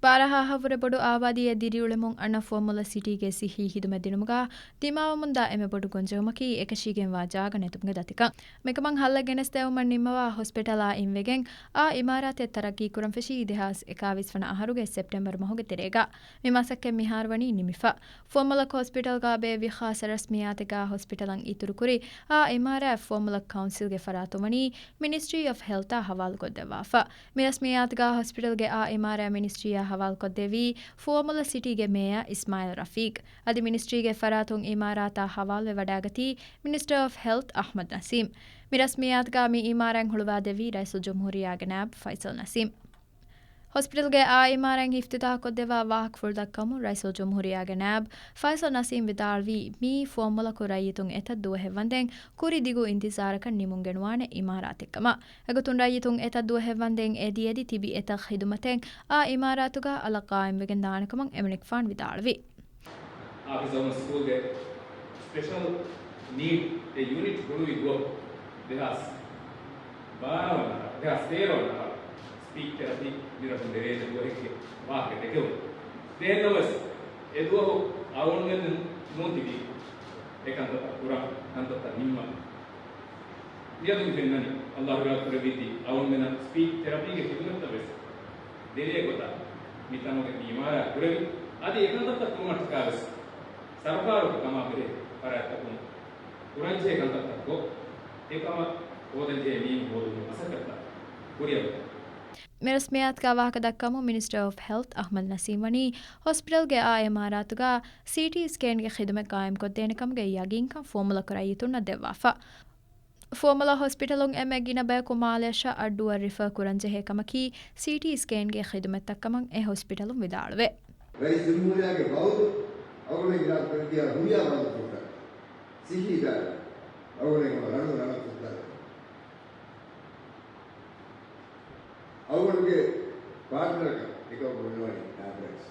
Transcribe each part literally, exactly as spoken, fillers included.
ބާރަ ހާހަށްވުރެ ބޮޑު އާބާދީއެއް ދިރިއުޅެމުން އަންނަ ފުވައްމުލަށް ސިޓީގެ ސިއްހީ ޚިދުމަތް ދިނުމުގަ ދިމާވަމުންދާ އެންމެ ބޮޑު ގޮންޖެހުމަކީ އެކަށީގެންވާ ޖާގަ ނެތުމުގެ ދަތިކަން. މިކަމަށް ހައްލެއް ގެނެސްދެވުމަށް ނިންމަވާ ހޮސްޕިޓަލާ އިންވެގެން އާ އިމާރާތެއް ތަރައްގީކުރަން ފެށީ ދެހާސް އެކާވީސް ވަނަ އަހަރުގެ ސެޕްޓެމްބަރު މަހުގެ ތެރޭގަ. މި މަސައްކަތް މިހާރު ވަނީ ނިމިފަ. ފުވައްމުލަކު ހޮސްޕިޓަލްގަ ބޭއްވި ޚާއްޞަ ރަސްމިއްޔާތެއްގަ ހޮސްޕިޓަލަށް އިތުރުކުރި އާ އިމާރާތް ފުވައްމުލަކު ކައުންސިލްގެ ފަރާތުން ވަނީ މިނިސްޓްރީ އޮފް ހެލްތާ ހަވާލުކޮށްދެއްވާފަ. މި ރަސްމިއްޔާތުގަ ހޮސްޕިޓަލްގެ އާ އިމާރާތް މިނިސްޓްރީއަށް ހަވާލުކޮށްދެއްވީ ފުވައްމުލަ ސިޓީގެ މޭޔަރ އިސްމާއިލް ރަފީޤް. އަދި މިނިސްޓްރީގެ ފަރާތުން އިމާރާތާ ހަވާލުވެވަޑައިގަތީ މިނިސްޓަރ އޮފް ހެލްތް އަޙްމަދު ނަސީމް. މި ރަސްމިއްޔާތުގަ މި އިމާރާތް ހުޅުވާދެއްވީ ރައީސުލްޖުމްހޫރިއްޔާގެ ނާއިބު ފައިސަލް ނަސީމް. ހޮސްޕިޓަލްގެ އާ އިމާރާތް އިފްތިތާޙްކޮށްދެއްވާ ވާހަކަފުޅު ދައްކަމުން ރައީސުލްޖުމްހޫރިއްޔާގެ ނާއިބު ފައިސަލް ނަސީމް ވިދާޅުވީ، މިއީ ފުވައްމުލަކު ރައްޔިތުން އެތައް ދުވަހެއް ވަންދެން ކުރި ދިގު އިންތިޒާރަކަށް ނިމުން ގެނުވާނެ އިމާރާތެއްކަމަށް. އެގޮތުން ރައްޔިތުން އެތައް ދުވަހެއް ވަންދެން އެދި އެދި ތިބި އެތައް ޚިދުމަތެއް އާ އިމާރާތުގަ އަލަށް ޤާއިމްވެގެން ދާނެކަމަށް އެމަނިކުފާނު ވިދާޅުވި. ހާފިޒް އަޙްމަދު ސްކޫލްގެ ސްޕެޝަލް ނީޑް އެ ޔުނިޓް ހުޅުވި ދުވަހު ދެހާސް ބާރަ ވަނަ، ދެހާސް ތޭރަ ވަނަ ސްޕީޗް ތެރަޕީ މިރަށުން ދެވޭނެ ދުވަހެއްގެ ވާހަކަ ދެކެވުނު. ދެންނަވެސް އެ ދުވަހު އަޅުގަނޑުމެން ނޫންތިބީ އެ ކަންތައްތައް ކުރަން، ކަންތައްތައް ނިންމަން. މިއަދު މި ފެންނަނީ، އައްލާހު ރާ ކުރެއްވީތީ އަޅުގަނޑުމެންނަށް ސްޕީޗް ތެރަޕީގެ ޚިދުމަތްތައް ވެސް ދެވޭ ގޮތަށް މި ތަނުގެ މި އިމާރާތް ކުރެވި. އަދި އެކަންތައްތައް ކުރުމަށްޓަކާ ވެސް ސަރުކާރުގެ ކަމާ ބެހޭ ފަރާތްތަކުން ކުރަންޖެހޭ ކަންތައްތައް ކޮށް، އެކަމަށް ހޯދަންޖެހޭ މީހުން ހޯދުމުގެ މަސައްކަތްތައް ކުރިއަށް ވެ. މި ރަސްމިއްޔާތުގަ ވާހަކަ ދައްކަމުން މިނިސްޓަރ އޮފް ހެލްތް އަޙްމަދު ނަސީމް ވަނީ ހޮސްޕިޓަލްގެ އާ އިމާރާތުގަ ސީޓީ ސްކޭންގެ ޚިދުމަތް ޤާއިމްކޮށްދޭނެ ކަމުގެ ޔަގީންކަން ފުވައްމުލަކު ރައްޔިތުންނަށް ދެއްވާފަ. ފުވައްމުލަ ހޮސްޕިޓަލުން އެންމެ ގިނަ ބަޔަކު މާލެއަށް އައްޑޫއަށް ރިފަރ ކުރަންޖެހޭ ކަމަކީ ސީޓީ ސްކޭންގެ ޚިދުމަތްތައްކަމަށް އެ ހޮސްޕިޓަލުން ވިދާޅުވޭ. ރައީސް ޖުމްހޫރިއްޔާގެ ވައުދު އަޅުގަނޑުމެން އިރާދަކުރެއްވިއްޔާ ހުރިހާ ވައުދުފުޅުތައް ސިއްހީ ދާއިރާ އަޅުގަނޑުމެން ރަނގަޅު ރަނގަޅު ފުރުސަތު އަޅުގަނޑުގެ ޕާޓްނަރަކަށް އެކަމަށް ބުނެވަނީ ނާބްރައިސް.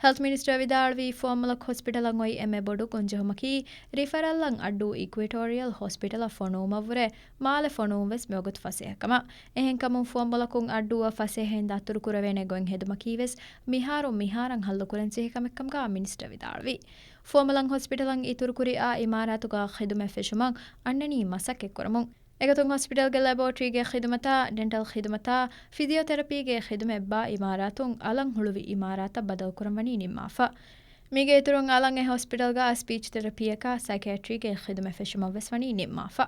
ހެލްތް މިނިސްޓަރ ވިދާޅުވީ، ފުވައްމުލަކު ހޮސްޕިޓަލަށް އޮތް އެންމެ ބޮޑު ގޮންޖެހުމަކީ، ރިފަރަލްއަށް އައްޑޫ އިކުއެޓޯރިއަލް ހޮސްޕިޓަލަށް ފޮނުވުމަށްވުރެ، މާލެ ފޮނުވުން ވެސް މިވަގުތު ފަސޭހަކަމަށް. އެހެންކަމުން، ފުވައްމުލަކުން އައްޑޫއަށް ފަސޭހައިން ދަތުރުކުރެވޭނެ ގޮތް ހެދުމަކީ ވެސް މިހާރު މިހާރަށް ހައްލުކުރަންޖެހޭ ކަމެއްކަމުގަ މިނިސްޓަރ ވިދާޅުވި. ފުވައްމުލަން ހޮސްޕިޓަލަށް އިތުރުކުރި އާ އިމާރާތުގަ ޚިދުމަތް ފެށުމަށް އަންނަނީ މަސައްކަތްކުރަމުން. އެގޮތުން ހޮސްޕިޓަލްގެ ލެބޯޓްރީގެ ޚިދުމަތާ، ޑެންޓަލް ޚިދުމަތާ، ފިޒިއޯތެރަޕީގެ ޚިދުމަތް ބާ އިމާރާތުން އަލަށް ހުޅުވި އިމާރާތަށް ބަދަލުކުރަން ވަނީ ނިންމާފަ. މީގެ އިތުރުން އަލަށް އެ ހޮސްޕިޓަލްގަ ސްޕީޗް ތެރަޕީއަކާ ސައިކޭޓްރީގެ ޚިދުމަތް ފެށުމަށް ވެސް ވަނީ ނިންމާފަ.